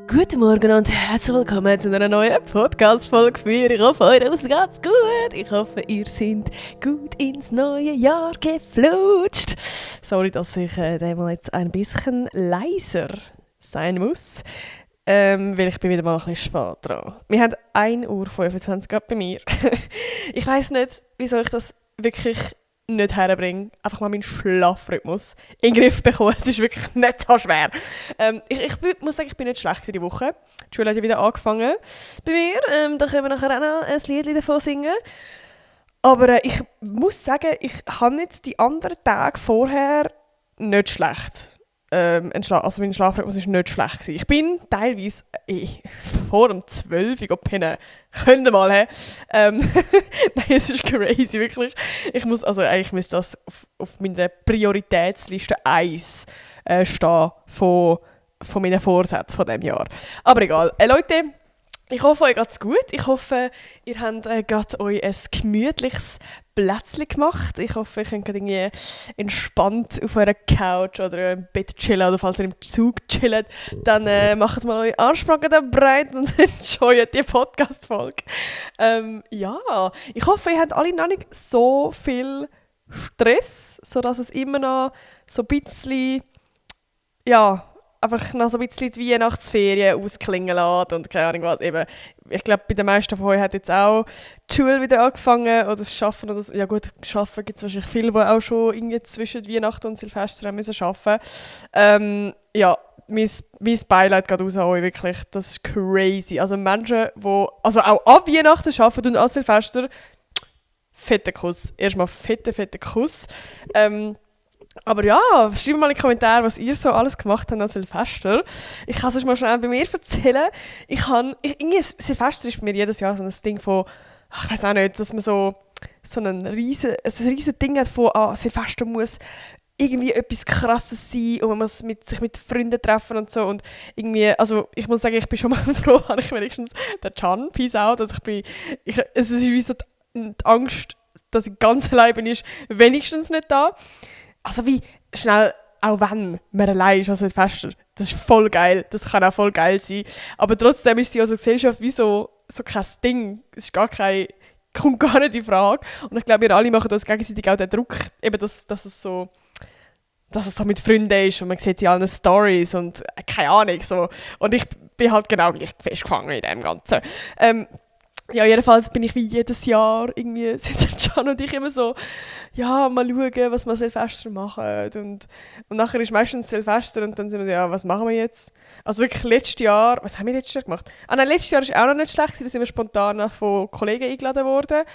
Guten Morgen und herzlich willkommen zu einer neuen Podcast-Folge für mich. Ich hoffe, euch ist ganz gut. Ich hoffe, ihr seid gut ins neue Jahr geflutscht. Sorry, dass ich diesmal jetzt ein bisschen leiser sein muss, weil ich bin wieder mal ein bisschen spät dran. Wir haben 1:25 Uhr gerade bei mir. Ich weiss nicht, wieso ich das wirklich nicht herbringe, einfach mal meinen Schlafrhythmus in den Griff bekommen. Es ist wirklich nicht so schwer. Ich muss sagen, ich bin nicht schlecht diese Woche. Die Schule hat ja wieder angefangen bei mir. Da können wir nachher auch noch ein Lied davon singen. Aber ich muss sagen, ich habe jetzt die anderen Tage vorher nicht schlecht. Also mein Schlafrhythmus war nicht schlecht gewesen. Ich bin teilweise vor dem 12 Uhr pennen. Könnt ihr mal, hä? Nein, es ist crazy, wirklich. Eigentlich müsste das auf meiner Prioritätsliste 1 stehen von meinen Vorsätzen von diesem Jahr. Aber egal. Leute, ich hoffe, euch geht's gut. Ich hoffe, ihr habt gerade euch ein gemütliches Plätzchen gemacht. Ich hoffe, ihr könnt irgendwie entspannt auf eurer Couch oder im Bett chillen oder falls ihr im Zug chillt, dann macht mal eure Arschbacken breit und enjoyt die Podcast-Folge. Ja, ich hoffe, ihr habt alle noch nicht so viel Stress, sodass es immer noch so ein bisschen, ja, einfach noch so ein bisschen die Weihnachtsferien ausklingen lässt und keine Ahnung was. Eben, ich glaube, bei den meisten von euch hat jetzt auch die Schule wieder angefangen oder das Arbeiten. Oder so. Ja gut, Arbeiten gibt es wahrscheinlich viele, die auch schon irgendwie zwischen Weihnachten und Silvester haben müssen arbeiten. Ja, mein Beileid geht raus an euch, wirklich. Das ist crazy. Also Menschen, die also auch an Weihnachten arbeiten und an Silvester, fetter Kuss. Erstmal fetter Kuss. Aber ja, schreibt mal in die Kommentare, was ihr so alles gemacht habt an Silvester. Ich kann es euch mal schnell bei mir erzählen. Silvester ist bei mir jedes Jahr so ein Ding von, ich weiß auch nicht, dass man so ein riesen Ding hat von, Silvester muss irgendwie etwas Krasses sein und man muss sich mit Freunden treffen und so. Und irgendwie, also ich muss sagen, ich bin schon mal froh, habe ich wenigstens den Can, peace out, es ist wie so die Angst, dass ich ganz allein bin, ist wenigstens nicht da. Also wie schnell, auch wenn man allein ist, also Silvester, das ist voll geil, das kann auch voll geil sein. Aber trotzdem ist sie als Gesellschaft wie so kein Ding. Es ist kommt gar nicht in Frage. Und ich glaube, wir alle machen uns gegenseitig auch den Druck, eben, dass es so mit Freunden ist und man sieht sie allen Stories und keine Ahnung. So. Und ich bin halt genau gleich festgefangen in dem Ganzen. Ja, jedenfalls bin ich wie jedes Jahr irgendwie, sind Can und ich immer so, ja, mal schauen, was wir Silvester machen. Und nachher ist meistens Silvester und dann sind wir so, ja, was machen wir jetzt? Also wirklich letztes Jahr, was haben wir letztes Jahr gemacht? Nein, letztes Jahr war auch noch nicht schlecht, da sind wir spontan von Kollegen eingeladen worden.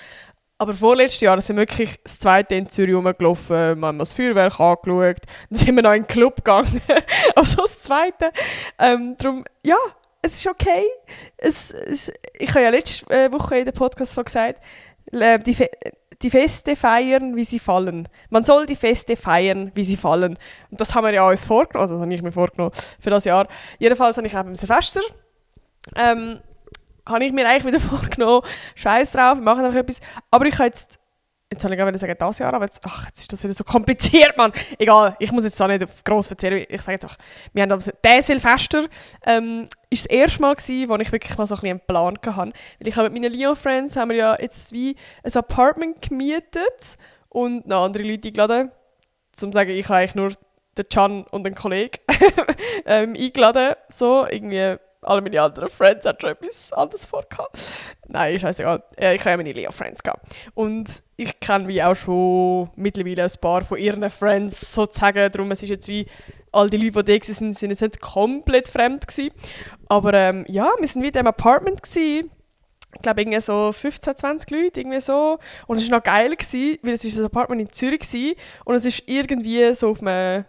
Aber vorletztes Jahr sind wir wirklich das zweite in Zürich rumgelaufen, wir haben das Feuerwerk angeschaut, dann sind wir noch in den Club gegangen, also das zweite. Darum, ja, es ist okay. Ich habe ja letzte Woche in der Podcast gesagt, die Feste feiern, wie sie fallen. Man soll die Feste feiern, wie sie fallen. Und das haben wir ja uns vorgenommen, also das habe ich mir vorgenommen für das Jahr. Jedenfalls habe ich auch beim Silvester, habe ich mir eigentlich wieder vorgenommen, scheiß drauf, wir machen einfach etwas. Aber ich habe jetzt habe ich auch sagen, das Jahr, aber jetzt ist das wieder so kompliziert, Mann. Egal, ich muss jetzt auch nicht gross erzählen. Ich sage jetzt auch, wir haben diesen Silvester ist das erste Mal gewesen, wo ich wirklich mal so ein bisschen einen Plan hatte. Weil ich habe mit meinen Leo-Friends haben wir ja jetzt wie ein Apartment gemietet und noch andere Leute eingeladen. Zum sagen, ich habe eigentlich nur den Can und den Kollegen eingeladen. So, irgendwie alle meine anderen Friends hatten schon etwas anderes vorgehabt. Nein, scheißegal. Ich habe ja meine Leo-Friends gehabt. Und ich kenne wie auch schon mittlerweile ein paar von ihren Friends sozusagen. Darum, es ist jetzt wie, all die Leute, die da waren, sind jetzt nicht komplett fremd gewesen. Aber ja, wir waren wie in diesem Apartment gewesen. Ich glaube, irgendwie so 15, 20 Leute, irgendwie so. Und es war noch geil, gewesen, weil es ist ein Apartment in Zürich war. Und es ist irgendwie so auf einem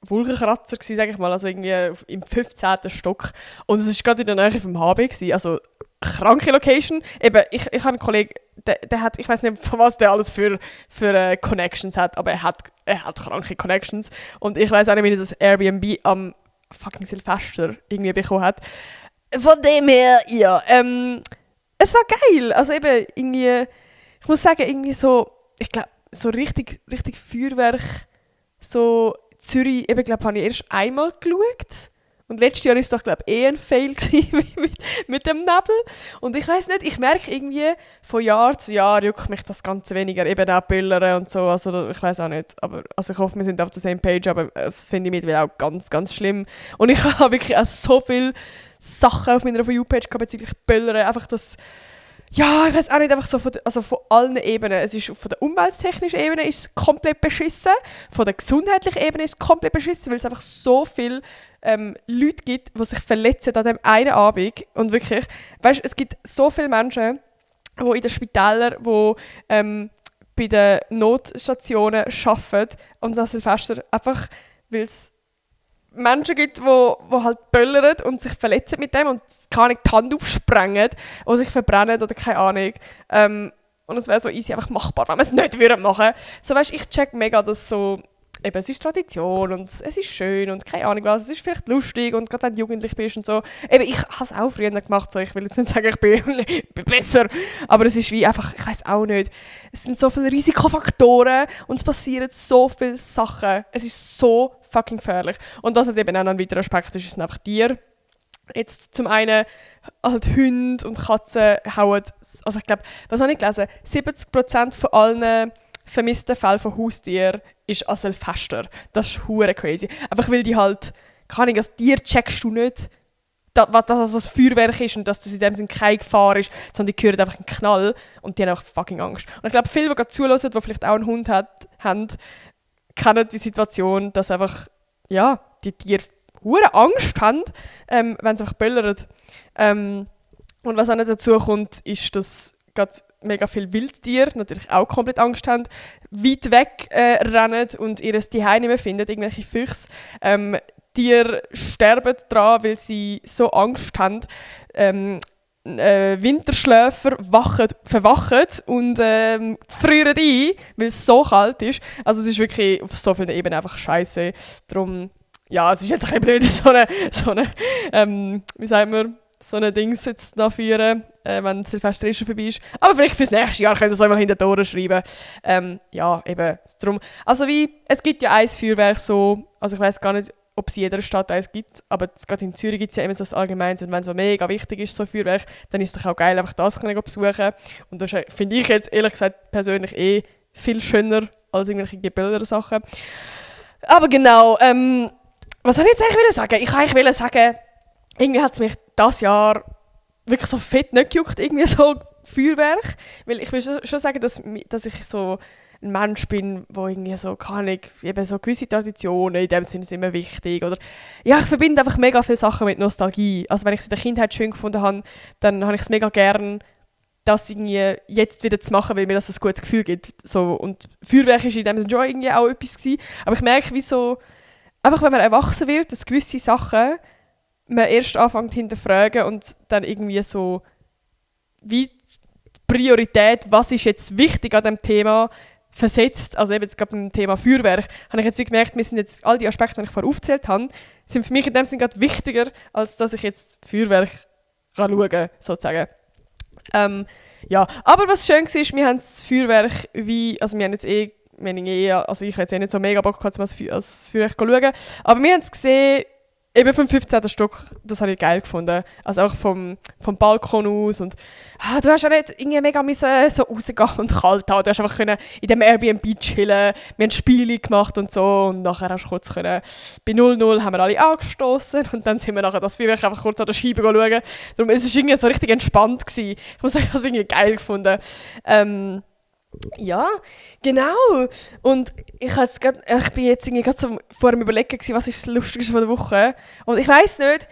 Wolkenkratzer gewesen, sage ich mal, also irgendwie im 15. Stock. Und es war gerade in der Nähe vom HB gewesen, also kranke Location. Eben, ich habe einen Kollegen, der hat, ich weiß nicht, von was der alles für Connections hat, aber er hat kranke Connections. Und ich weiß auch nicht, wie er das Airbnb am fucking Silvester irgendwie bekommen hat. Von dem her, ja, es war geil. Also eben, irgendwie, ich muss sagen, irgendwie so, ich glaube, so richtig Feuerwerk, so Zürich, eben, glaube habe ich erst einmal geschaut. Und letztes Jahr war es doch, glaube ich, ein Fail mit dem Nebel. Und ich weiss nicht, ich merke irgendwie, von Jahr zu Jahr juckt mich das Ganze weniger. Eben auch Billern und so, also ich weiss auch nicht. Aber, also ich hoffe, wir sind auf der same page, aber das finde ich mittlerweile auch ganz, ganz schlimm. Und ich habe wirklich auch so viele Sachen auf meiner For You-Page bezüglich Billern. Einfach das... Ja, ich weiß auch nicht, einfach so von allen Ebenen. Es ist von der umwelttechnischen Ebene ist es komplett beschissen, von der gesundheitlichen Ebene ist es komplett beschissen, weil es einfach so viele Leute gibt, die sich verletzen an dem einen Abend. Und wirklich, weißt, es gibt so viele Menschen, die in den Spitälern, die bei den Notstationen arbeiten und an Silvester einfach, weil es Menschen gibt, die halt böllern und sich verletzen mit dem und keine Ahnung, die Hand aufsprengen oder sich verbrennen oder keine Ahnung. Und es wäre so easy einfach machbar, wenn wir es nicht machen würden. So, weißt, ich check mega, dass so, eben, es ist Tradition und es ist schön und keine Ahnung was, es ist vielleicht lustig und gerade wenn du jugendlich bist und so. Eben, ich habe es auch früher gemacht, so, ich will jetzt nicht sagen, ich bin besser, aber es ist wie einfach, ich weiß auch nicht, es sind so viele Risikofaktoren und es passieren so viele Sachen. Es ist so fucking gefährlich. Und was halt eben auch noch ein weiterer Aspekt ist, sind einfach Tiere. Jetzt zum einen halt Hunde und Katzen hauen, also ich glaube, was habe ich gelesen, 70% von allen vermissten Fällen von Haustieren ist an Silvester. Das ist hure crazy. Einfach weil die halt, keine Ahnung, als Tier checkst du nicht, was das also das Feuerwerk ist und dass das in dem Sinne keine Gefahr ist, sondern die hören einfach einen Knall und die haben einfach fucking Angst. Und ich glaube, viele, die gerade zuhören, die vielleicht auch einen Hund haben, kennen die Situation, dass einfach, ja, die Tiere hure Angst haben, wenn sie einfach böllern. Und was auch noch dazu kommt, ist, dass gerade mega viele Wildtiere natürlich auch komplett Angst haben, weit weg rennen und ihr Zuhause nicht mehr finden, irgendwelche Füchse. Tiere sterben daran, weil sie so Angst haben. Winterschläfer verwachen und frieren ein, weil es so kalt ist. Also es ist wirklich auf so vielen Ebenen einfach scheiße. Darum, ja, es ist jetzt ein bisschen blöd, so eine wie sagt man, so ein Ding jetzt noch führen, wenn Silvester schon vorbei ist. Aber vielleicht fürs nächste Jahr könnt ihr es euch mal hinter die Ohren schreiben. Ja, eben, darum. Also wie, es gibt ja ein Feuerwerk so, also ich weiss gar nicht, ob es in jeder Stadt eins gibt, aber gerade in Zürich gibt es ja immer so ein Allgemeines und wenn es so mega wichtig ist, so ein Feuerwerk, dann ist es doch auch geil, einfach das können besuchen. Und das finde ich jetzt ehrlich gesagt persönlich viel schöner als irgendwelche Bilder-Sachen. Aber genau, was soll ich jetzt eigentlich sagen? Ich wollte eigentlich sagen, irgendwie hat es mich dieses Jahr wirklich so fett nicht gejuckt, irgendwie so Feuerwerk, weil ich will schon sagen, dass ich so ein Mensch bin, wo irgendwie so, keine Ahnung, eben so gewisse Traditionen, in dem Sinne sind immer wichtig. Oder, ja, ich verbinde einfach mega viele Sachen mit Nostalgie. Also wenn ich es in der Kindheit schön gefunden habe, dann habe ich es mega gern, das irgendwie jetzt wieder zu machen, weil mir das ein gutes Gefühl gibt. So, und Feuerwerk war in dem Sinne schon irgendwie auch etwas gewesen. Aber ich merke, wie so, einfach wenn man erwachsen wird, dass gewisse Sachen man erst anfängt zu hinterfragen und dann irgendwie so, wie die Priorität, was ist jetzt wichtig an dem Thema, versetzt, also eben jetzt gerade beim Thema Feuerwerk, habe ich jetzt wie gemerkt, mir sind jetzt all die Aspekte, die ich vorher aufgezählt habe, sind für mich in dem Sinne gerade wichtiger, als dass ich jetzt Feuerwerk schauen kann, sozusagen. Ja, aber was schön war, wir haben das Feuerwerk also wir haben jetzt also ich habe jetzt nicht so mega Bock gehabt, das Feuerwerk zu schauen, aber wir haben es gesehen, eben vom 15. Stock, das habe ich geil gefunden. Also auch vom Balkon aus. Und du hast ja nicht irgendwie mega müssen so rausgehen und kalt haben. Du hast einfach können in dem Airbnb chillen. Wir haben Spiele gemacht und so. Und nachher hast du kurz können, bei 0-0 haben wir alle angestoßen. Und dann sind wir nachher das Feuerwerk einfach kurz an der Scheibe schauen. Darum es war irgendwie so richtig entspannt gewesen. Ich muss sagen, ich habe es irgendwie geil gefunden. Ja, genau. Und ich bin jetzt irgendwie gerade so vor dem Überlegen gewesen, was ist das Lustigste von der Woche. Und ich weiss nicht,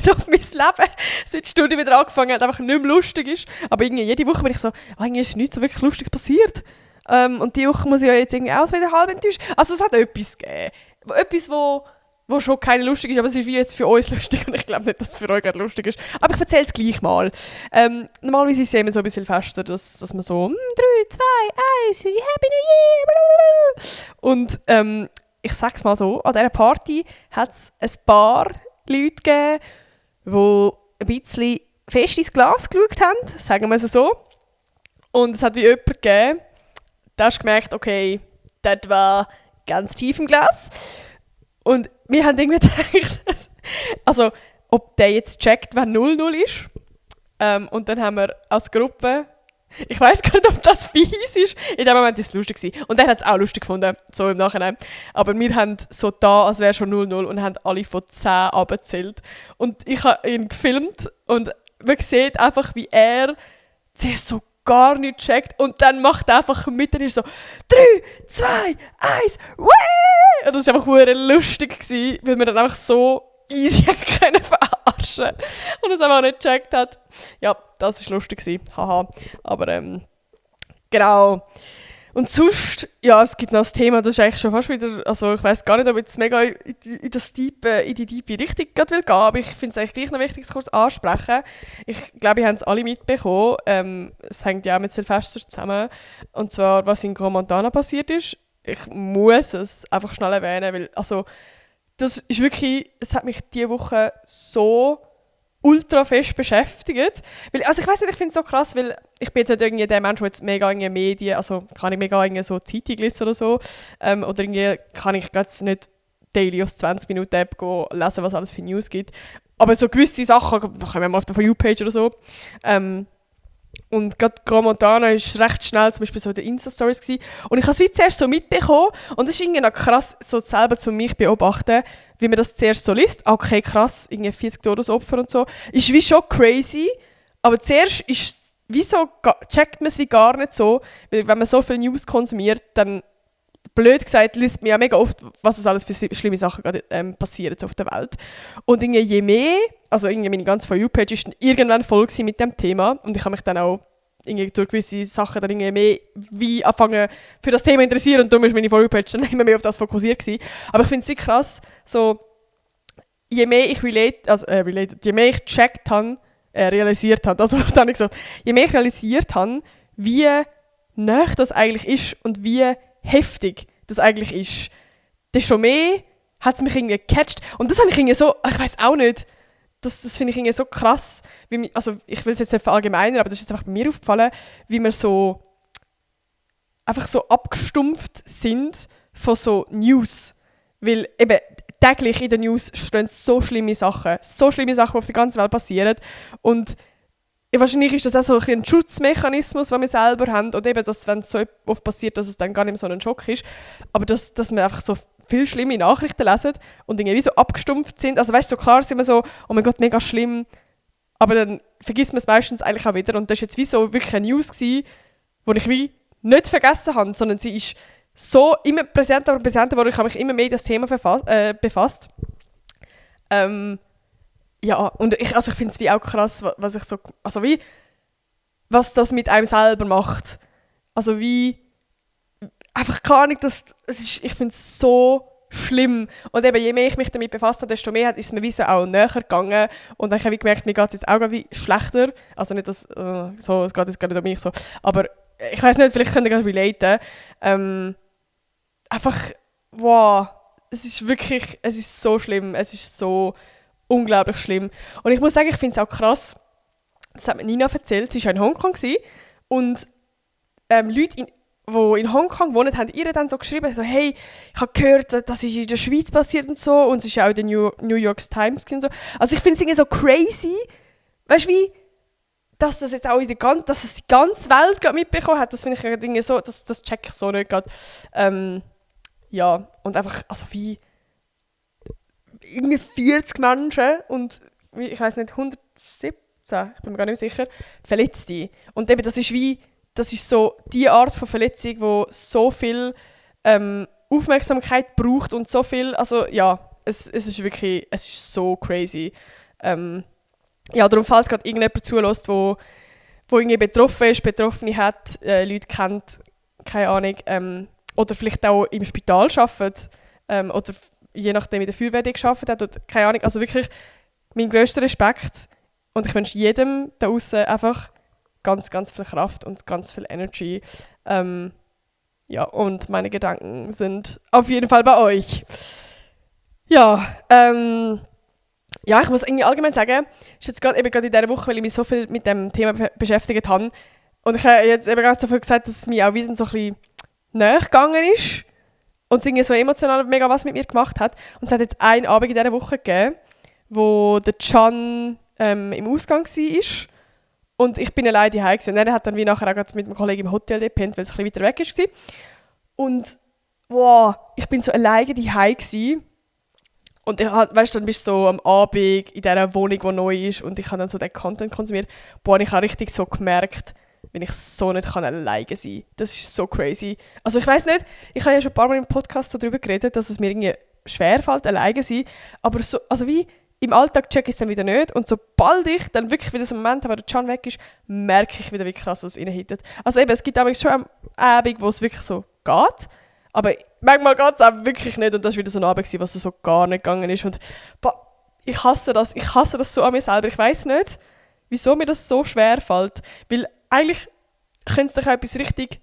ob mein Leben seit die Studie wieder angefangen hat, einfach nicht mehr lustig ist. Aber irgendwie jede Woche bin ich so, irgendwie ist nichts so wirklich Lustiges passiert. Und die Woche muss ich ja jetzt irgendwie auch wieder halb enttäuscht. Also es hat etwas gegeben. Etwas, wo schon keine lustig ist, aber es ist wie jetzt für uns lustig und ich glaube nicht, dass es für euch gerade lustig ist. Aber ich erzähle es gleich mal. Normalerweise ist es immer so ein bisschen fester, dass man so 3, 2, 1, Happy New Year! Und ich sage es mal so, an dieser Party hat es ein paar Leute gegeben, die ein bisschen fest ins Glas geschaut haben, sagen wir es so. Und es hat wie jemanden gegeben, da hast du gemerkt, okay, das war ganz tief im Glas. Und wir haben irgendwie gedacht, Also, ob der jetzt checkt, wenn 0-0 ist. Und dann haben wir als Gruppe, ich weiss gar nicht, ob das fies ist, in dem Moment war es lustig gewesen. Und er hat es auch lustig gefunden, so im Nachhinein. Aber wir haben so da, als wäre schon 0-0 und haben alle von 10 abgezählt. Und ich habe ihn gefilmt und man sieht einfach, wie er zuerst so gar nicht checkt und dann macht er einfach mit und ist so 3, 2, 1, Wee! Und das war einfach verdammt lustig gewesen, weil wir dann einfach so easy können verarschen und es einfach nicht gecheckt hat. Ja, das war lustig gewesen. Haha. Aber genau. Und sonst, ja, es gibt noch das Thema, das ist eigentlich schon fast wieder, also ich weiss gar nicht, ob ich jetzt mega in die tiefe Richtung gehen will, aber ich finde es eigentlich gleich noch wichtig, es kurz ansprechen. Ich glaube, ihr habt es alle mitbekommen, es hängt ja auch mit Silvester zusammen, und zwar, was in Gromontana passiert ist. Ich muss es einfach schnell erwähnen, weil, also, das ist wirklich, es hat mich diese Woche so ultra fest beschäftigt. Weil, also ich weiss nicht, ich finde es so krass, weil ich bin jetzt nicht irgendwie der Mensch, der jetzt mega in Medien, also kann ich mega in so Zeitung lesen oder so, oder irgendwie kann ich jetzt nicht daily aus 20 Minuten App lesen, was alles für News gibt. Aber so gewisse Sachen, da können wir mal auf der For You-Page oder so. Und gerade Gromontana war recht schnell zum Beispiel so in den Insta-Stories gewesen. Und ich habe es wie zuerst so mitbekommen und es ist irgendwie noch krass, so selber zu mich beobachten, wie man das zuerst so liest. Okay, krass, irgendwie 40 Todesopfer und so. Ist wie schon crazy, aber zuerst ist wieso checkt man es wie gar nicht so, weil wenn man so viel News konsumiert, dann, blöd gesagt, liest man ja mega oft, was es alles für schlimme Sachen gerade passieren so auf der Welt. Und irgendwie je mehr, also irgendwie meine ganze For You-Page ist dann irgendwann voll mit dem Thema und ich habe mich dann auch irgendwie durch gewisse Sachen dann irgendwie mehr wie anfangen für das Thema interessieren und darum ist meine For You-Page dann immer mehr auf das fokussiert gewesen. Aber ich finde es wie krass, so je mehr ich je mehr ich gecheckt habe, realisiert habe, also dann habe ich gesagt, je mehr ich realisiert habe, wie nah das eigentlich ist und wie heftig das eigentlich ist, desto mehr hat es mich irgendwie gecatcht. Und das habe ich irgendwie so, ich weiß auch nicht, das finde ich irgendwie so krass, also ich will es jetzt nicht verallgemeinern, aber das ist jetzt einfach bei mir aufgefallen, wie wir so einfach so abgestumpft sind von so News. Weil eben täglich in den News stehen so schlimme Sachen, die auf der ganzen Welt passieren. Und wahrscheinlich ist das auch so ein Schutzmechanismus, den wir selber haben. Und eben, dass, wenn es so oft passiert, dass es dann gar nicht mehr so ein Schock ist. Aber dass wir einfach so viele schlimme Nachrichten lesen und irgendwie so abgestumpft sind. Also weißt du, so klar sind wir so, oh mein Gott, mega schlimm. Aber dann vergisst man es meistens eigentlich auch wieder. Und das war jetzt wie so wirklich eine News gewesen, die ich wie nicht vergessen habe, sondern sie ist so immer präsenter geworden. Ich habe mich immer mehr mit das Thema befasst. Ja, und ich finde es wie auch krass, was das mit einem selber macht. Also wie, einfach gar nicht, ich finde es so schlimm. Und eben, je mehr ich mich damit befasst habe, desto mehr ist mir wie so auch näher gegangen. Und dann habe ich gemerkt, mir geht es jetzt auch wie schlechter. Also nicht, dass es geht jetzt gar nicht um mich so. Aber ich weiß nicht, vielleicht könnt ihr das relaten. Einfach, wow, es ist so schlimm. Es ist so unglaublich schlimm. Und ich muss sagen, ich finde es auch krass, das hat mir Nina erzählt, sie war in Hongkong und Leute, die in Hongkong wohnen, haben ihr dann so geschrieben, so, hey, ich habe gehört, das ist in der Schweiz passiert und so, und es ist ja auch in der New York Times und so. Also ich finde es irgendwie so crazy, weißt du wie, dass das jetzt auch dass es die ganze Welt gerade mitbekommen hat, das finde ich irgendwie so, das check ich so nicht gerade. Ja, und einfach, also wie irgendwie 40 Menschen und ich weiß nicht, 117, ich bin mir gar nicht sicher, Verletzte. Und eben, das ist so die Art von Verletzung, die so viel Aufmerksamkeit braucht und so viel, also ja, es ist so crazy. Ja, darum, falls gerade irgendjemand zulässt, wo irgendwie betroffen ist, Betroffene hat, Leute kennt, keine Ahnung, oder vielleicht auch im Spital arbeitet, oder je nachdem in der Feuerwehr gearbeitet hat, oder keine Ahnung, also wirklich mein grösster Respekt und ich wünsche jedem da draussen einfach ganz, ganz viel Kraft und ganz viel Energy. Ja, und meine Gedanken sind auf jeden Fall bei euch. Ja, ja, ich muss irgendwie allgemein sagen, ist jetzt gerade in dieser Woche, weil ich mich so viel mit dem Thema beschäftigt habe und ich habe jetzt eben gerade so viel gesagt, dass es mir auch wieder so ein bisschen näher gegangen ist und es irgendwie so emotional mega was mit mir gemacht hat. Und es hat jetzt einen Abend in dieser Woche gegeben, wo der Can im Ausgang war. Und ich bin alleine daheim gewesen. Und er hat dann wie nachher auch mit einem Kollegen im Hotel gepennt, weil es ein bisschen weiter weg war. Und wow, ich bin so alleine daheim gewesen. Und weißt, dann bist du so am Abend in dieser Wohnung, die neu ist, und ich habe dann so den Content konsumiert. Boah, ich habe richtig so gemerkt, wenn ich so nicht alleine sein kann. Das ist so crazy. Also ich weiss nicht, ich habe ja schon ein paar Mal im Podcast so darüber geredet, dass es mir irgendwie schwerfällt, alleine zu sein. Aber so, also wie im Alltag check ich es dann wieder nicht. Und sobald ich dann wirklich wieder so einen Moment habe, wo der Can weg ist, merke ich wieder, wie krass das reinhittet. Also eben, es gibt aber schon am Abend, wo es wirklich so geht. Aber manchmal geht es auch wirklich nicht. Und das war wieder so ein Abend, wo es so gar nicht gegangen ist. Und boah, ich hasse das so an mir selber. Ich weiss nicht, wieso mir das so schwer fällt. Weil eigentlich könnte es doch auch etwas richtig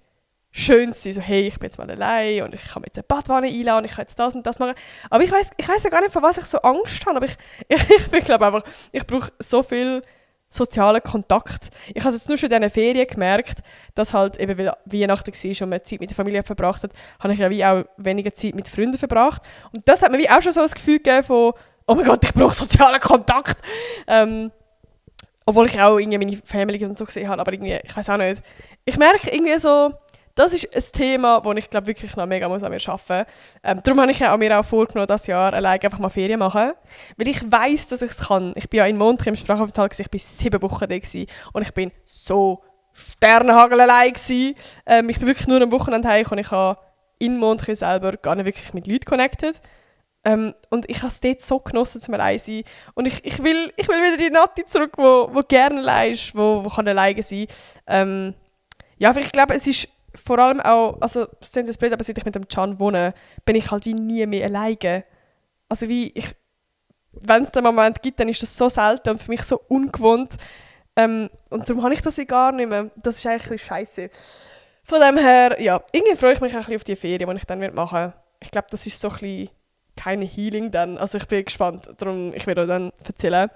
Schönes sein. So, hey, ich bin jetzt mal allein und ich kann mir jetzt eine Badwanne einladen und ich kann jetzt das und das machen. Aber ich weiss ja gar nicht, von was ich so Angst habe. Aber ich glaube einfach, ich brauche so viel sozialen Kontakt. Ich habe es jetzt nur schon in diesen Ferien gemerkt, dass halt eben, weil Weihnachten war und man Zeit mit der Familie verbracht hat, habe ich ja wie auch weniger Zeit mit Freunden verbracht. Und das hat mir wie auch schon so das Gefühl gegeben von, oh mein Gott, ich brauche sozialen Kontakt. Obwohl ich auch irgendwie meine Family und so gesehen habe, aber irgendwie, ich weiß auch nicht. Ich merke irgendwie so, das ist ein Thema, das ich glaube wirklich noch mega muss an mir arbeiten muss. Darum habe ich ja mir auch vorgenommen, dieses Jahr alleine einfach mal Ferien machen. Weil ich weiss, dass ich es kann. Ich war ja in Montreux im Sprachaufenthalt, ich war 7 Wochen da und ich bin so sternhagelalein gsi. Ich bin wirklich nur am Wochenende heim und ich habe in Montreux selber gar nicht wirklich mit Leuten connected. Und ich habe es dort so genossen, zum allein sein. Und ich will wieder die Nati zurück, die gerne allein ist, die kann alleine sein kann. Ja, aber ich glaube, es ist vor allem auch, also es klingt das blöd, aber seit ich mit dem Can wohne, bin ich halt wie nie mehr alleine. Also wenn es den Moment gibt, dann ist das so selten und für mich so ungewohnt. Und darum habe ich das gar nicht mehr. Das ist eigentlich ein bisschen scheisse. Von dem her, ja, irgendwie freue ich mich ein bisschen auf die Ferien, die ich dann machen werde. Ich glaube, das ist so ein bisschen keine Healing dann. Also ich bin gespannt, darum ich werde dann erzählen.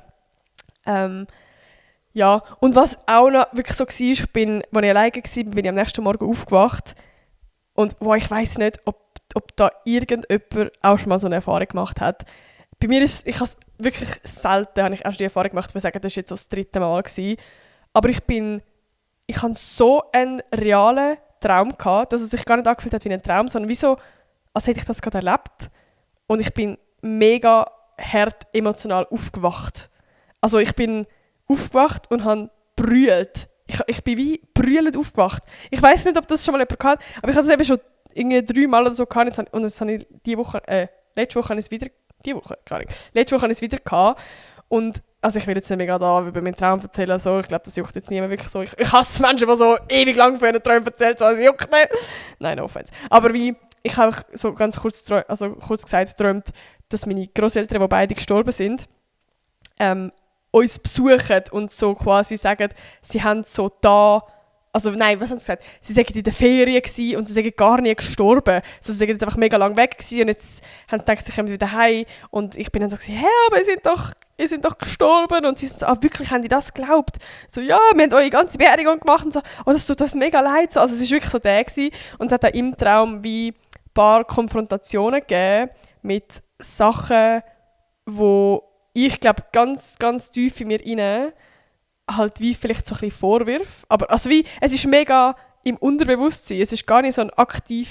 Ja, und was auch noch wirklich so war, als ich alleine war, bin ich am nächsten Morgen aufgewacht. Und ich weiss nicht, ob da irgendjemand auch schon mal so eine Erfahrung gemacht hat. Bei mir ist ich habe es wirklich selten, habe ich erst die Erfahrung gemacht, ich würde sagen, das war jetzt so das 3. Mal gewesen. Aber ich hatte so einen realen Traum gehabt, dass es sich gar nicht angefühlt hat wie ein Traum, sondern wie so, als hätte ich das gerade erlebt. Und ich bin mega hart emotional aufgewacht. Also ich bin aufgewacht und habe brüllt. Ich bin wie brüllend aufgewacht. Ich weiss nicht, ob das schon mal jemand hatte, aber ich hatte es eben schon irgendwie 3 Mal oder so gehabt. Und jetzt habe ich letzte Woche habe ich es wieder, letzte Woche habe ich es wieder gehabt. Und also ich will jetzt nicht mega da über meinen Traum erzählen. So. Ich glaube, das juckt jetzt niemand wirklich so. Ich hasse Menschen, die so ewig lang von ihren Träumen erzählen, so, also juckt nicht. Nein, no offense. Aber ich habe so ganz kurz gesagt geträumt, dass meine Grosseltern, die beide gestorben sind, uns besuchen und so quasi sagen, sie haben so da, also nein, was haben sie gesagt? Sie sagen in der Ferien gewesen und sie sagen gar nie gestorben. Also sie sagen jetzt einfach mega lang weg gewesen und jetzt haben sie gedacht, sie kommen wieder heim und ich bin dann so gewesen, hä, aber ihr sind doch gestorben und sie sind so, wirklich, haben die das geglaubt? So, ja, wir haben eure ganze Beerdigung gemacht und so, oh, das tut uns mega leid. So. Also es war wirklich so der gewesen und es hat auch im Traum wie ein paar Konfrontationen gegeben mit Sachen, wo ich glaube, ganz, ganz tief in mir rein halt wie vielleicht so ein bisschen Vorwürfe. Aber also wie, es ist mega im Unterbewusstsein. Es ist gar nicht so eine aktive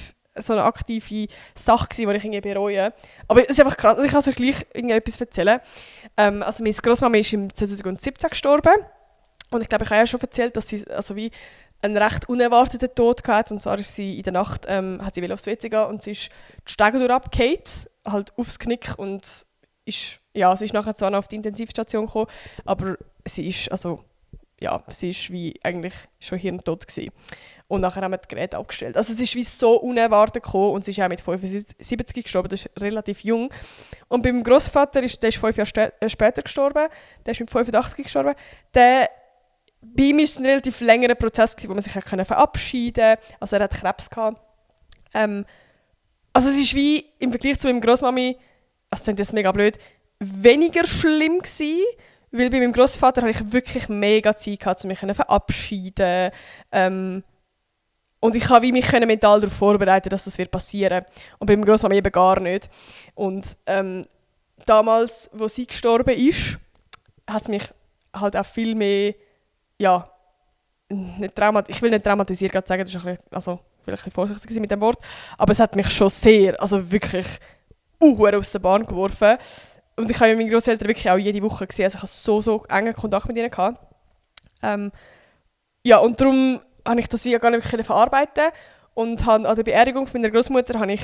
Sache gewesen, die ich irgendwie bereue. Aber es ist einfach krass. Also ich kann euch gleich etwas erzählen. Also meine Grossmama ist im 2017 gestorben. Und ich glaube, ich habe ja schon erzählt, dass sie also wie einen recht unerwarteten Tod hatte. Und zwar ist sie in der Nacht, hat sie aufs WC gehen und sie ist die Stege durchgefallen, halt aufs Knick und sie ist nachher zwar noch auf die Intensivstation gekommen, aber sie ist wie eigentlich schon hirntot gewesen. Und nachher haben wir das Gerät abgestellt. Also es ist wie so unerwartet gekommen und sie ist auch mit 75 gestorben, das ist relativ jung. Und beim Grossvater der ist 5 Jahre später gestorben, der ist mit 85 gestorben. Bei ihm war es ein relativ längerer Prozess, wo man sich verabschieden konnte. Also er hat Krebs gehabt. Also es ist wie im Vergleich zu meinem Grossmami, also das klingt jetzt mega blöd, weniger schlimm gewesen, weil bei meinem Grossvater hatte ich wirklich mega Zeit gehabt, um mich verabschieden. Und ich konnte mich mental darauf vorbereiten, dass das passieren wird. Und bei meinem Grossmami eben gar nicht. Und damals, wo sie gestorben ist, hat es mich halt auch viel mehr, ja, ich will nicht traumatisiert gerade sagen, das ist vielleicht ein bisschen vorsichtig mit dem Wort, aber es hat mich schon sehr, also wirklich aus der Bahn geworfen. Und ich habe meine Grosseltern wirklich auch jede Woche gesehen, also ich hatte so engen Kontakt mit ihnen gehabt. Ja, und darum habe ich das wie gar nicht wirklich verarbeiten und habe an der Beerdigung von meiner Großmutter habe ich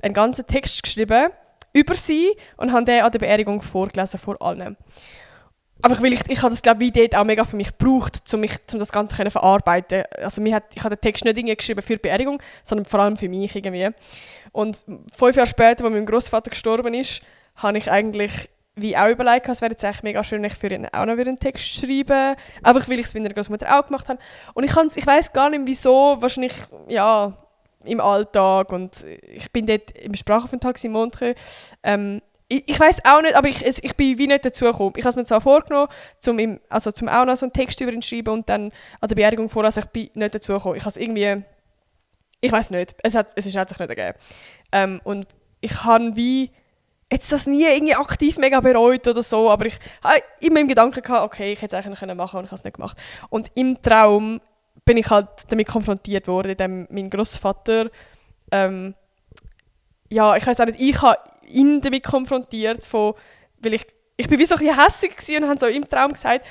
einen ganzen Text geschrieben über sie und habe den an der Beerdigung vorgelesen vor allen. Einfach weil ich habe das, glaube ich, dort auch mega für mich gebraucht, um das Ganze zu verarbeiten. Also ich habe den Text nicht irgendwie geschrieben für die Beerdigung, sondern vor allem für mich irgendwie. Und 5 Jahre später, als mein Großvater gestorben ist, habe ich eigentlich wie auch überlegt, es wäre jetzt echt mega schön, wenn ich für ihn auch noch wieder einen Text schreibe. Einfach weil ich es mit meiner Großmutter auch gemacht habe. Und ich weiss gar nicht wieso, wahrscheinlich ja, im Alltag. Und ich bin dort im Sprachaufenthalt in Montreux. Ich weiss auch nicht, aber ich bin wie nicht dazu gekommen. Ich habe es mir zwar vorgenommen, zum auch noch so einen Text über ihn zu schreiben und dann an der Beerdigung vor, also ich bin nicht dazu gekommen. Ich habe es irgendwie, ich weiss nicht, es hat sich nicht ergeben. Und ich habe wie jetzt das nie irgendwie aktiv mega bereut oder so, aber ich habe immer im Gedanken gehabt, okay, ich hätte es eigentlich noch machen können und ich habe es nicht gemacht. Und im Traum bin ich halt damit konfrontiert worden, indem mein Großvater, ja, ich weiss auch nicht, ich habe ihn damit konfrontiert, weil ich bin wie so ein bisschen hässig gewesen und habe so im Traum gesagt,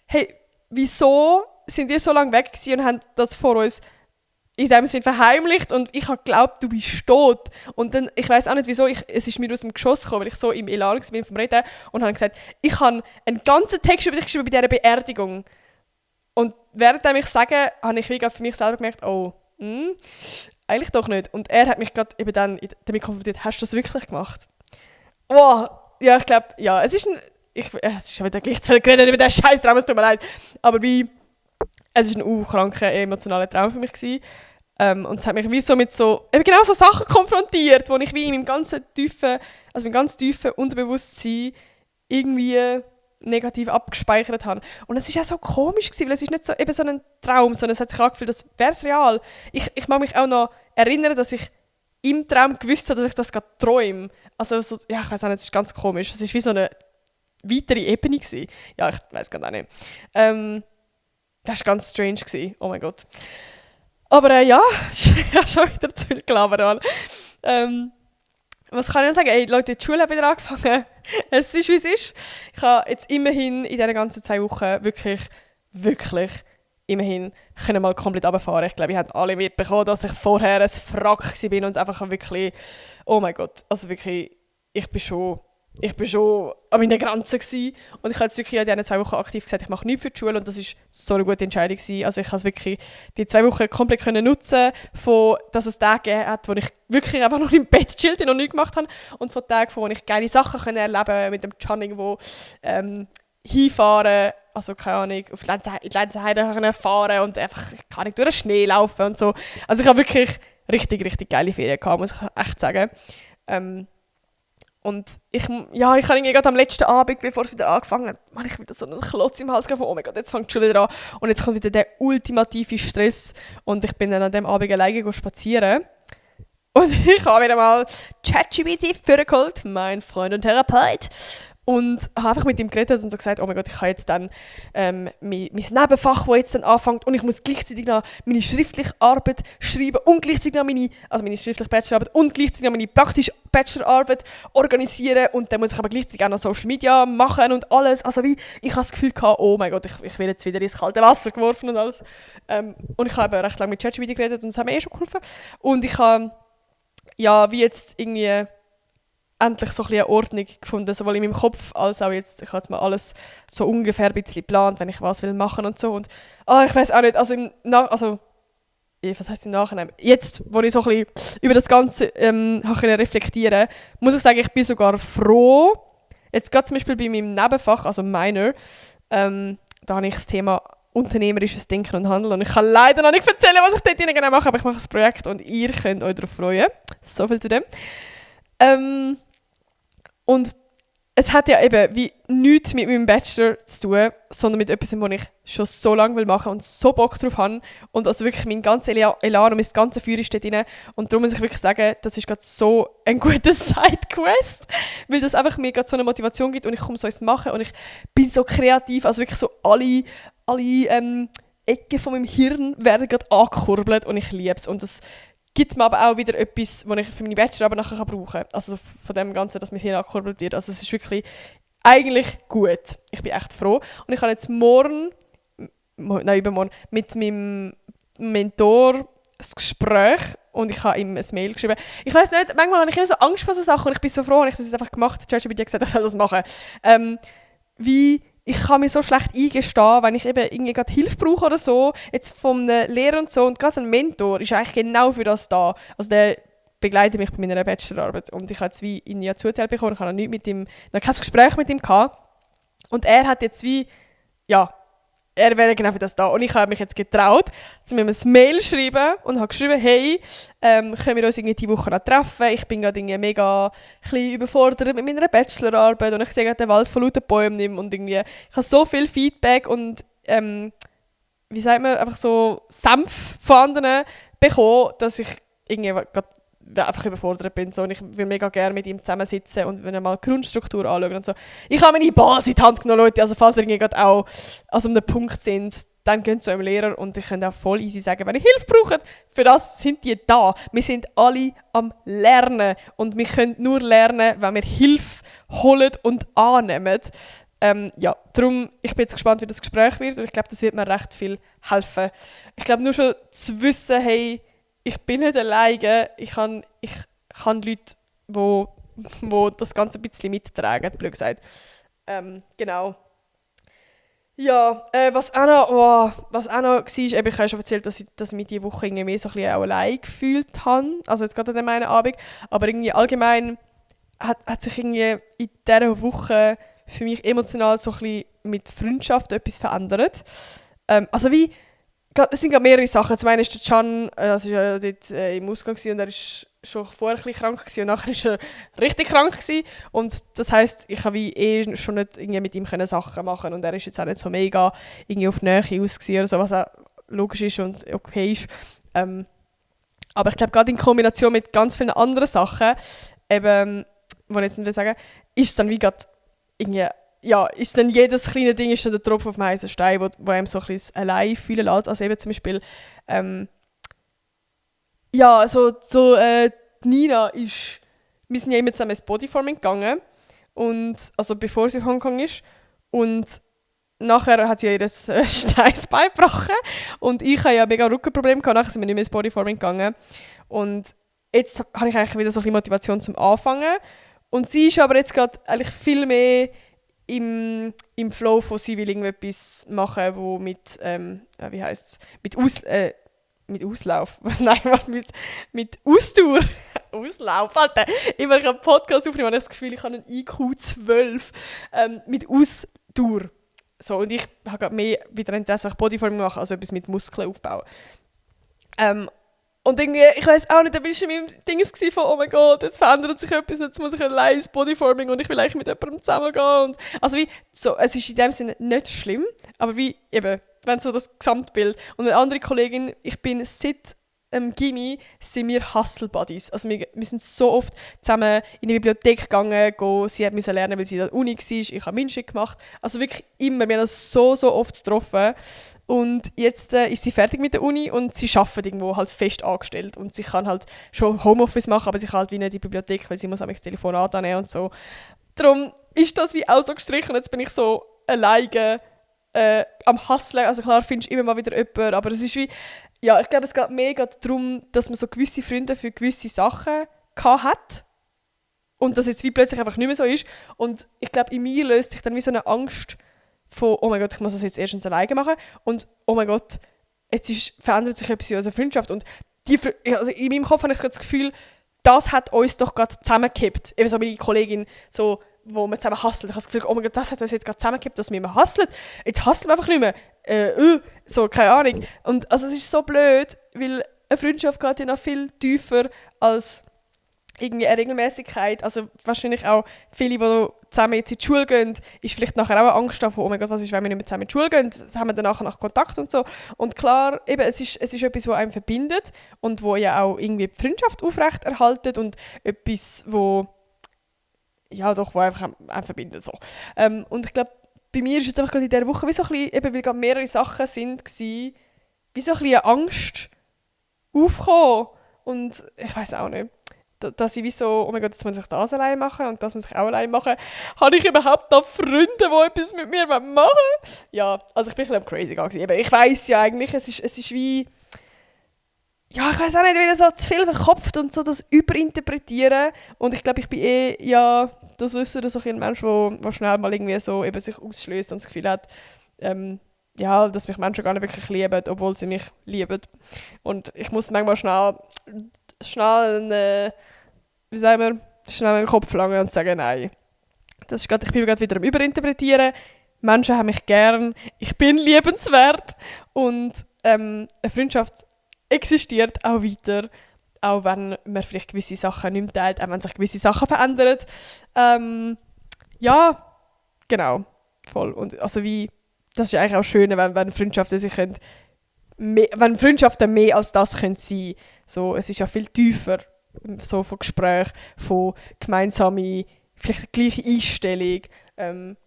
hey, wieso sind ihr so lange weg gewesen und haben das vor uns in dem Sinne verheimlicht und ich habe geglaubt, du bist tot. Und dann, ich weiss auch nicht wieso, es ist mir aus dem Geschoss gekommen, weil ich so im Elan war vom Reden und habe gesagt, ich habe einen ganzen Text über dich geschrieben bei dieser Beerdigung. Und während ich sage, habe ich wie für mich selber gemerkt, oh, eigentlich doch nicht. Und er hat mich gerade eben dann damit konfrontiert, hast du das wirklich gemacht? Oh, ja, ich glaube, ja, es ist schon wieder gleich zu viel geredet über diesen Scheiß-Traum, es tut mir leid. Aber es war ein kranker, emotionaler Traum für mich gewesen. Und es hat mich wie so mit eben genau so Sachen konfrontiert, wo ich wie in meinem ganz tiefen Unterbewusstsein irgendwie negativ abgespeichert habe. Und es war auch so komisch gewesen, weil es ist nicht so, eben so ein Traum, sondern es hat sich angefühlt, als wäre es real. Ich mag mich auch noch erinnern, dass ich im Traum gewusst habe, dass ich das gerade träume. Also so, ja, ich weiß auch nicht, es ist ganz komisch. Es war wie so eine weitere Ebene gewesen. Ja, ich weiß gar nicht. Das war ganz strange gewesen. Oh mein Gott. Aber ja, ich habe schon wieder zu viel gelabert. Was kann ich sagen? Ey, Leute, die Schule hat wieder angefangen. Es ist, wie es ist. Ich habe jetzt immerhin in diesen ganzen 2 Wochen wirklich immerhin können mal komplett runterfahren. Ich glaube, ihr habt alle mitbekommen, dass ich vorher ein Frack war und einfach wirklich, oh mein Gott, also wirklich, ich bin schon an meiner Grenze gewesen. Und ich habe jetzt wirklich in diesen 2 Wochen aktiv gesagt, ich mache nichts für die Schule und das war so eine gute Entscheidung gewesen. Also ich habe es wirklich die 2 Wochen komplett nutzen, von dass es Tage gegeben hat, wo ich wirklich einfach noch im Bett chillte und noch nichts gemacht habe und von Tagen, wo ich geile Sachen erleben konnte, mit dem Channing, wo hinfahren, also keine Ahnung, auf die Lenzheide fahren und einfach durch den Schnee laufen und so. Also ich habe wirklich richtig geile Ferien gehabt, muss ich echt sagen. Und ich habe irgendwie gerade am letzten Abend, bevor es wieder angefangen hat, habe ich wieder so einen Klotz im Hals gehabt, oh mein Gott, jetzt fängt es schon wieder an. Und jetzt kommt wieder der ultimative Stress. Und ich bin dann an dem Abend alleine spazieren. Und ich habe wieder mal ChatGPT vorgeholt, mein Freund und Therapeut. Und habe einfach mit ihm geredet und so gesagt, oh mein Gott, ich habe jetzt dann mein Nebenfach, das jetzt dann anfängt und ich muss gleichzeitig noch meine schriftliche Arbeit schreiben und gleichzeitig noch meine schriftliche Bachelorarbeit und gleichzeitig noch meine praktische Bachelorarbeit organisieren und dann muss ich aber gleichzeitig auch noch Social Media machen und alles. Also wie, ich habe das Gefühl gehabt, oh mein Gott, ich werde jetzt wieder ins kalte Wasser geworfen und alles. Und ich habe recht lange mit ChatGPT geredet und das hat mir schon geholfen. Und ich habe, ja, wie jetzt irgendwie endlich so ein bisschen eine Ordnung gefunden, sowohl in meinem Kopf als auch jetzt, ich habe jetzt mal alles so ungefähr ein bisschen geplant, wenn ich was will machen und so. Und ich weiß auch nicht, was heisst im Nachhinein? Jetzt, wo ich so ein bisschen über das Ganze habe reflektieren, muss ich sagen, ich bin sogar froh, jetzt gerade zum Beispiel bei meinem Nebenfach, also Minor, da habe ich das Thema unternehmerisches Denken und Handeln und ich kann leider noch nicht erzählen, was ich dort genau mache, aber ich mache ein Projekt und ihr könnt euch darauf freuen. So viel zu dem. Und es hat ja eben wie nichts mit meinem Bachelor zu tun, sondern mit etwas, was ich schon so lange machen will und so Bock drauf habe. Und also wirklich mein ganzer Elan und mein ganzes Feuer ist dort drin. Und darum muss ich wirklich sagen, das ist gerade so ein guter Sidequest, weil das einfach mir gerade so eine Motivation gibt und ich komme so ins Machen und ich bin so kreativ, also wirklich so alle Ecken von meinem Hirn werden gerade angekurbelt und ich liebe es. Und das gibt mir aber auch wieder etwas, was ich für meine Bachelorarbeit nachher brauchen kann. Also von dem Ganzen, dass mein Hirn angekurbelt wird. Also es ist wirklich eigentlich gut. Ich bin echt froh. Und ich habe jetzt übermorgen mit meinem Mentor ein Gespräch und ich habe ihm ein Mail geschrieben. Ich weiss nicht, manchmal habe ich immer so Angst vor so Sachen und ich bin so froh und ich habe das jetzt einfach gemacht. ChatGPT hat gesagt, ich soll das machen. Ich kann mir so schlecht eingestehen, wenn ich eben irgendwie gerade Hilfe brauche oder so, jetzt von einem Lehrer und so, und gerade ein Mentor ist eigentlich genau für das da. Also der begleitet mich bei meiner Bachelorarbeit und ich habe jetzt wie ihn ja zugeteilt bekommen, ich habe noch kein Gespräch mit ihm gehabt und er hat jetzt wie, ja, er wäre genau für das da. Und ich habe mich jetzt getraut, zu mir ein Mail schreiben und habe geschrieben, hey, können wir uns irgendwie diese Woche noch treffen? Ich bin gerade mega überfordert mit meiner Bachelorarbeit und ich sehe gerade den Wald von lauter Bäumen und irgendwie, ich habe so viel Feedback und wie sagt man, einfach so Senf von anderen bekommen, dass ich irgendwie gerade einfach überfordert bin. So. Und ich will mega gerne mit ihm zusammensitzen und wenn er mal die Grundstruktur anschauen und so. Ich habe meine Balls in die Hand genommen, Leute. Also falls ihr irgendwie auch also um den Punkt sind, dann geht zu eurem Lehrer und ich kann auch voll easy sagen, wenn ihr Hilfe braucht, für das sind die da. Wir sind alle am Lernen und wir können nur lernen, wenn wir Hilfe holen und annehmen. Ja, darum, ich bin jetzt gespannt, wie das Gespräch wird und ich glaube, das wird mir recht viel helfen. Ich glaube, nur schon zu wissen, hey, ich bin nicht alleine, ich habe Leute, die das Ganze ein bisschen mittragen, blöd gesagt. Genau. Ja, was auch noch war, ich habe ja schon erzählt, dass ich mich diese Woche irgendwie mehr so ein bisschen auch allein gefühlt habe. Also jetzt gerade an dem einen Abend. Aber irgendwie allgemein hat sich irgendwie in dieser Woche für mich emotional so ein bisschen mit Freundschaft etwas verändert. Also wie, es sind gerade mehrere Sachen. Zum einen ist der Can, also war ja dort im Ausgang und er war schon vorher ein bisschen krank und nachher war er richtig krank gewesen. Und das heisst, ich konnte schon nicht irgendwie mit ihm Sachen machen und er ist jetzt auch nicht so mega irgendwie auf die Nähe aus oder so, was auch logisch ist und okay ist. Aber ich glaube, gerade in Kombination mit ganz vielen anderen Sachen, eben, die ich jetzt nicht sagen will, ist es dann wie gerade irgendwie, ja, ist dann jedes kleine Ding ist dann der Tropfen auf dem heißen Stein, wo einem so ein bisschen allein fühlen lässt. Also eben zum Beispiel, ja, Nina ist, wir sind ja immer zusammen ins Bodyforming gegangen, und, also bevor sie in Hongkong ist, und nachher hat sie ihr Steißbein gebrochen und ich hatte ja mega Rückenprobleme gehabt, nachher sind wir nicht mehr ins Bodyforming gegangen und jetzt habe ich eigentlich wieder so ein bisschen Motivation zum Anfangen und sie ist aber jetzt gerade eigentlich viel mehr im Flow von sie will irgendetwas machen, wo mit, wie heisst es, mit Auslauf, nein, mit Ausdauer. Auslauf, Alter. Immer ich einen Podcast aufnehme, habe ich das Gefühl, ich habe einen IQ 12 mit Ausdauer. So, und ich habe gerade mehr wieder Interesse Bodyforming machen, also etwas mit Muskeln aufbauen. Und irgendwie, ich weiss auch nicht, da war schon mein Ding von, oh mein Gott, jetzt verändert sich etwas, jetzt muss ich allein ins Bodyforming und ich will eigentlich mit jemandem zusammengehen. Und, also wie, so, es ist in dem Sinne nicht schlimm, aber wie eben, wenn so das Gesamtbild. Und eine andere Kollegin, ich bin seit Gymi, sind wir Hustle Buddies. Also wir sind so oft zusammen in die Bibliothek gegangen, sie musste lernen, weil sie an der Uni war, ich habe Minschik gemacht. Also wirklich immer, wir haben uns so oft getroffen. Und jetzt ist sie fertig mit der Uni und sie arbeitet irgendwo halt fest angestellt. Und sie kann halt schon Homeoffice machen, aber sie kann halt wie nicht in die Bibliothek, weil sie muss das Telefonat annehmen und so. Darum ist das wie auch so gestrichen. Jetzt bin ich so alleine am Hustlen. Also klar findest du immer mal wieder jemanden, aber es ist wie, ja, ich glaube, es geht mega darum, dass man so gewisse Freunde für gewisse Sachen hat. Und dass jetzt wie plötzlich einfach nicht mehr so ist. Und ich glaube, in mir löst sich dann wie so eine Angst von, oh mein Gott, ich muss das jetzt erstens alleine machen. Und oh mein Gott, verändert sich etwas in unserer Freundschaft. Und also in meinem Kopf habe ich das Gefühl, das hat uns doch gerade zusammengekippt. Eben so meine Kollegin, so, wo wir zusammen hustlen. Ich habe das Gefühl, oh mein Gott, das hat uns jetzt gerade zusammengekippt, dass wir immer hustlen. Jetzt hustlen wir einfach nicht mehr. So, keine Ahnung. Und also es ist so blöd, weil eine Freundschaft geht ja noch viel tiefer als irgendwie eine Regelmäßigkeit, also wahrscheinlich auch viele, die zusammen jetzt in die Schule gehen, ist vielleicht nachher auch eine Angst davon, oh mein Gott, was ist, wenn wir nicht mehr zusammen in die Schule gehen, haben wir dann nachher noch Kontakt und so. Und klar, eben, es ist etwas, was einem verbindet und wo ja auch irgendwie die Freundschaft aufrechterhaltet und etwas, wo ja doch, wo einfach einen verbindet. So. Und ich glaube, bei mir ist jetzt einfach gerade in dieser Woche wie so ein bisschen, eben, weil gerade mehrere Sachen sind, wie so ein bisschen eine Angst aufgekommen. Und ich weiß auch nicht, dass ich wie so, oh mein Gott, jetzt muss ich das allein machen und das muss ich auch allein machen. Habe ich überhaupt noch Freunde, die etwas mit mir machen wollen? Ja, also ich bin ein bisschen crazy gegangen. Ich weiss ja eigentlich, es ist wie... Ja, ich weiss auch nicht, wie so zu viel verkopft und so das überinterpretieren. Und ich glaube, ich bin ja, das wissen so ein Mensch, der schnell mal irgendwie so eben sich ausschließt und das Gefühl hat, ja, dass mich Menschen gar nicht wirklich lieben, obwohl sie mich lieben. Und ich muss manchmal schnell einen Kopf langen und sagen, nein. Ich bin gerade wieder am Überinterpretieren. Menschen haben mich gern, ich bin liebenswert und eine Freundschaft existiert auch weiter, auch wenn man vielleicht gewisse Sachen nicht mehr teilt, auch wenn sich gewisse Sachen verändern. Ja, genau, voll. Und also das ist eigentlich auch schön, wenn Freundschaften sich wenn Freundschaften mehr als das können sein. So, es ist ja viel tiefer, so von Gesprächen, von gemeinsamen, vielleicht gleiche Einstellung,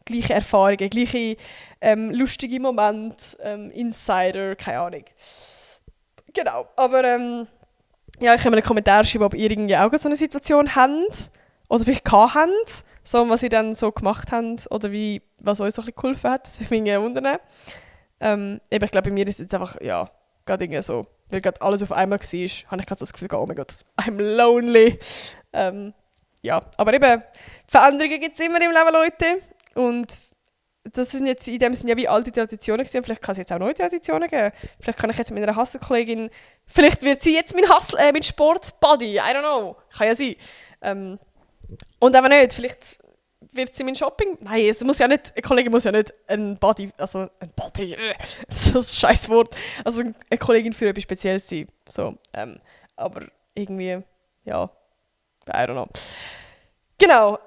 gleiche Erfahrungen, gleiche lustige Momente, Insider, keine Ahnung. Genau, aber ja, ich kann mir einen Kommentar schreiben, ob ihr irgendwie auch so eine Situation habt oder vielleicht habt, so was ihr dann so gemacht habt oder was euch so ein bisschen geholfen hat, das würde mich irgendwie wundern. Ich glaube, bei mir ist es jetzt einfach, ja, gerade irgendwie so, weil gerade alles auf einmal war, habe ich gerade so das Gefühl, oh mein Gott, I'm lonely. Ja, aber eben, Veränderungen gibt es immer im Leben, Leute. Und das sind jetzt in dem Sinne ja wie alte Traditionen gewesen. Vielleicht kann es jetzt auch neue Traditionen geben. Vielleicht kann ich jetzt mit meiner Hustle-Kollegin, vielleicht wird sie jetzt mein Sport-Buddy, I don't know, kann ja sein. Und aber nicht, vielleicht wird sie mein Shopping... Nein, es muss ja nicht, eine Kollegin muss ja nicht ein Buddy, so ein scheiß Wort, also eine Kollegin für etwas Spezielles sein. So, aber irgendwie, ja, I don't know. Genau,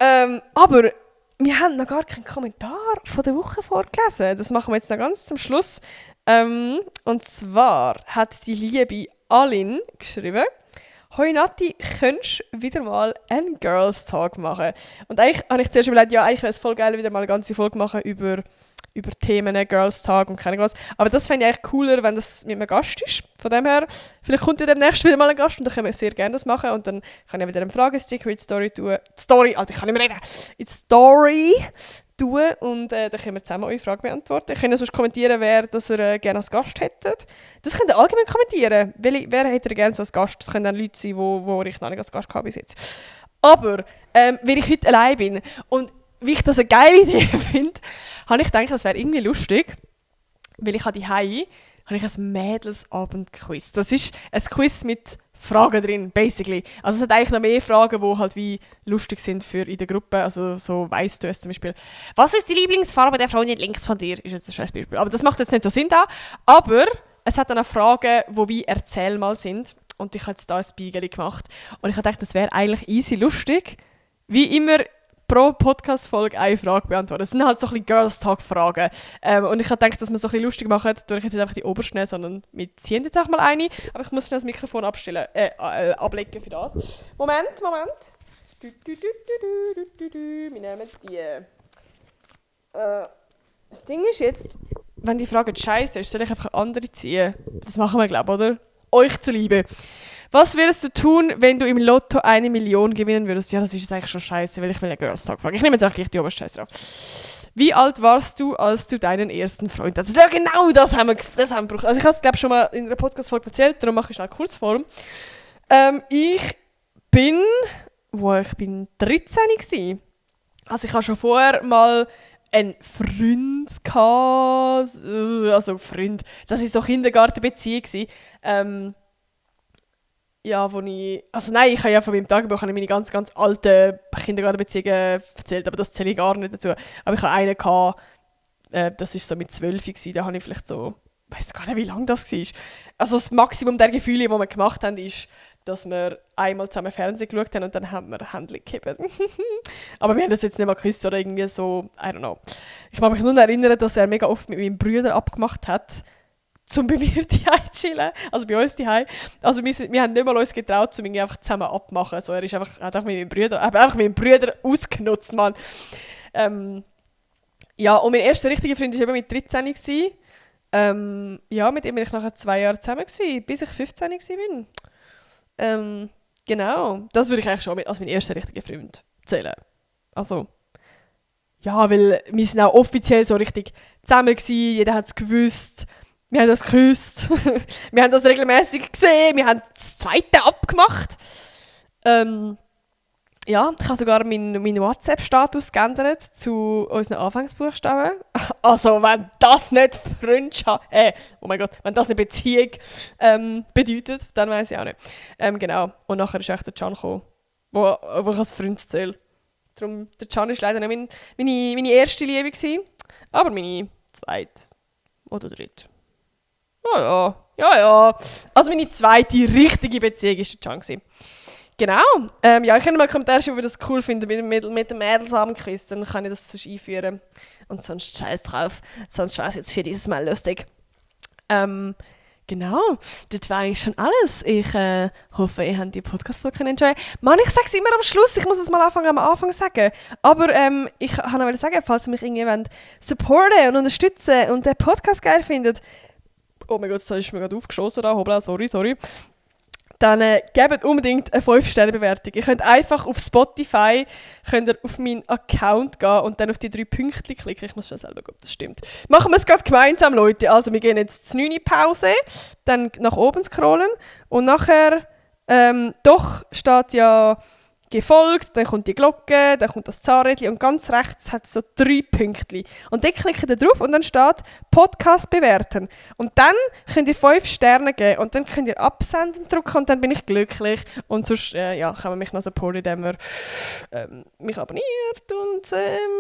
aber wir haben noch gar keinen Kommentar von der Woche vorgelesen. Das machen wir jetzt noch ganz zum Schluss. Und zwar hat die liebe Alin geschrieben, «Hoi Nati, könntest du wieder mal einen Girls Talk machen?» Und eigentlich habe ich zuerst überlegt, ja, eigentlich wäre es voll geil, wieder mal eine ganze Folge machen über Themen, Girls Talk und keine Ahnung was. Aber das fände ich eigentlich cooler, wenn das mit einem Gast ist. Von dem her, vielleicht kommt ja demnächst wieder mal ein Gast und dann können wir sehr gerne das machen. Und dann kann ich wieder einen Fragesticker in die Story tun. Alter, ich kann nicht mehr reden. In die Story tun und dann können wir zusammen eure Fragen beantworten. Ihr könnt sonst kommentieren, wer das ihr gerne als Gast hättet. Das könnt ihr allgemein kommentieren. Wer hättet ihr gerne so als Gast? Das können dann Leute sein, die ich noch nicht als Gast habe bis jetzt. Aber, weil ich heute allein bin und wie ich das eine geile Idee finde, habe ich gedacht, das wäre irgendwie lustig, weil ich habe ein Mädelsabend-Quiz. Das ist ein Quiz mit Fragen drin, basically. Also es hat eigentlich noch mehr Fragen, die halt wie lustig sind für in der Gruppe. Also so weißt du es zum Beispiel. Was ist die Lieblingsfarbe der Freundin links von dir? Ist jetzt ein scheiß Beispiel. Aber das macht jetzt nicht so Sinn da. Aber es hat dann auch Fragen, die wie Erzähl mal sind. Und ich habe jetzt da ein Spiegel gemacht. Und ich habe gedacht, das wäre eigentlich easy lustig. Wie immer pro Podcast-Folge eine Frage beantworten. Das sind halt so ein bisschen Girls-Talk-Fragen. Und ich habe gedacht, dass wir so ein bisschen lustig machen, tue ich jetzt einfach die obersten nehmen, sondern wir ziehen jetzt auch mal eine. Aber ich muss schnell das Mikrofon ablegen für das. Moment. Wir nehmen die. Das Ding ist jetzt, wenn die Frage scheiße ist, soll ich einfach andere ziehen. Das machen wir, glaube ich, oder? Euch zuliebe. Was würdest du tun, wenn du im Lotto 1 Million gewinnen würdest? Ja, das ist jetzt eigentlich schon scheiße, weil ich will ja Girls Talk fragen. Ich nehme jetzt auch gleich die oberste Scheiße drauf. Wie alt warst du, als du deinen ersten Freund hattest? Ja, genau das haben wir gebraucht. Also ich habe es, glaube ich, schon mal in einer Podcast-Folge erzählt, darum mache ich schnell Kurzform. Ich bin 13 gewesen. Also ich habe schon vorher mal einen Freund gehabt. Also Freund, das war so Kindergartenbeziehung. Ja, ich habe ja von meinem Tagebuch meine ganz, ganz alten Kindergartenbeziehungen erzählt, aber das zähle ich gar nicht dazu. Aber ich hatte einen gehabt, das war so mit 12 gewesen, da habe ich vielleicht so, ich weiss gar nicht, wie lange das war. Also das Maximum der Gefühle, die wir gemacht haben, ist dass wir einmal zusammen Fernsehen geschaut haben und dann haben wir Händchen gehabt. Aber wir haben das jetzt nicht mal geküsst oder irgendwie so, I don't know. Ich kann mich nur erinnern, dass er mega oft mit meinem Bruder abgemacht hat, um bei mir daheim zu chillen, also bei uns daheim. Also wir haben nicht mal uns getraut, um ihn einfach zusammen abzumachen. Also er ist hat einfach mit meinem Bruder ausgenutzt, Mann. Ja, und mein erster richtiger Freund war eben mit 13 gewesen. Ja, mit ihm bin ich nachher 2 Jahre zusammen gewesen, bis ich 15 war. Genau, das würde ich eigentlich schon als mein erster richtiger Freund zählen. Also, ja, weil wir sind auch offiziell so richtig zusammen gewesen, jeder hat es gewusst, wir haben das geküsst, wir haben das regelmäßig gesehen, wir haben das zweite abgemacht. Ja, ich habe sogar meinen WhatsApp-Status geändert zu unseren Anfangsbuchstaben. Also, wenn das nicht Freundschaft, oh mein Gott, wenn das eine Beziehung bedeutet, dann weiss ich auch nicht. Genau, und nachher ist echt der Can gekommen, wo ich als Freund zähle. Darum, der Can war leider nicht meine erste Liebe gewesen, aber meine zweite oder dritte. Ja. Also meine zweite richtige Beziehung war der Can gewesen. Genau. Ja, ich kann mal Kommentare schreiben, ob ihr das cool findet mit dem Mädelsabendquiz. Dann kann ich das sonst einführen. Und sonst scheiß drauf. Sonst war es jetzt für dieses Mal lustig. Genau. Das war eigentlich schon alles. Ich hoffe, ihr habt die Podcast-Folge enjoyen. Mann, ich sage es immer am Schluss. Ich muss es mal am Anfang sagen. Aber ich kann noch sagen, falls ihr mich irgendwie supporten und unterstützen und den Podcast geil findet. Oh mein Gott, das ist mir gerade aufgeschossen da. Hoppla, sorry. Dann gebt unbedingt eine 5-Sterne-Bewertung. Ihr könnt einfach auf Spotify auf meinen Account gehen und dann auf die 3 Punkte klicken. Ich muss schon selber schauen, ob das stimmt. Machen wir es gerade gemeinsam, Leute. Also wir gehen jetzt zur 9. Pause, dann nach oben scrollen und nachher doch steht ja gefolgt, dann kommt die Glocke, dann kommt das Zahnrädchen und ganz rechts hat es so 3 Punkte. Und dann klickt ihr drauf und dann steht Podcast bewerten. Und dann könnt ihr 5 Sterne geben und dann könnt ihr absenden drücken und dann bin ich glücklich. Und sonst kann man mich noch supporten, indem man mich abonniert und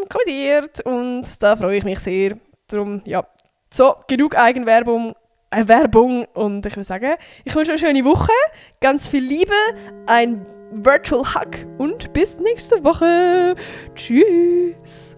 kommentiert. Und da freue ich mich sehr. Darum, ja, so, genug Eigenwerbung. Werbung und ich würde sagen, ich wünsche euch eine schöne Woche, ganz viel Liebe, ein Virtual Hug und bis nächste Woche. Tschüss.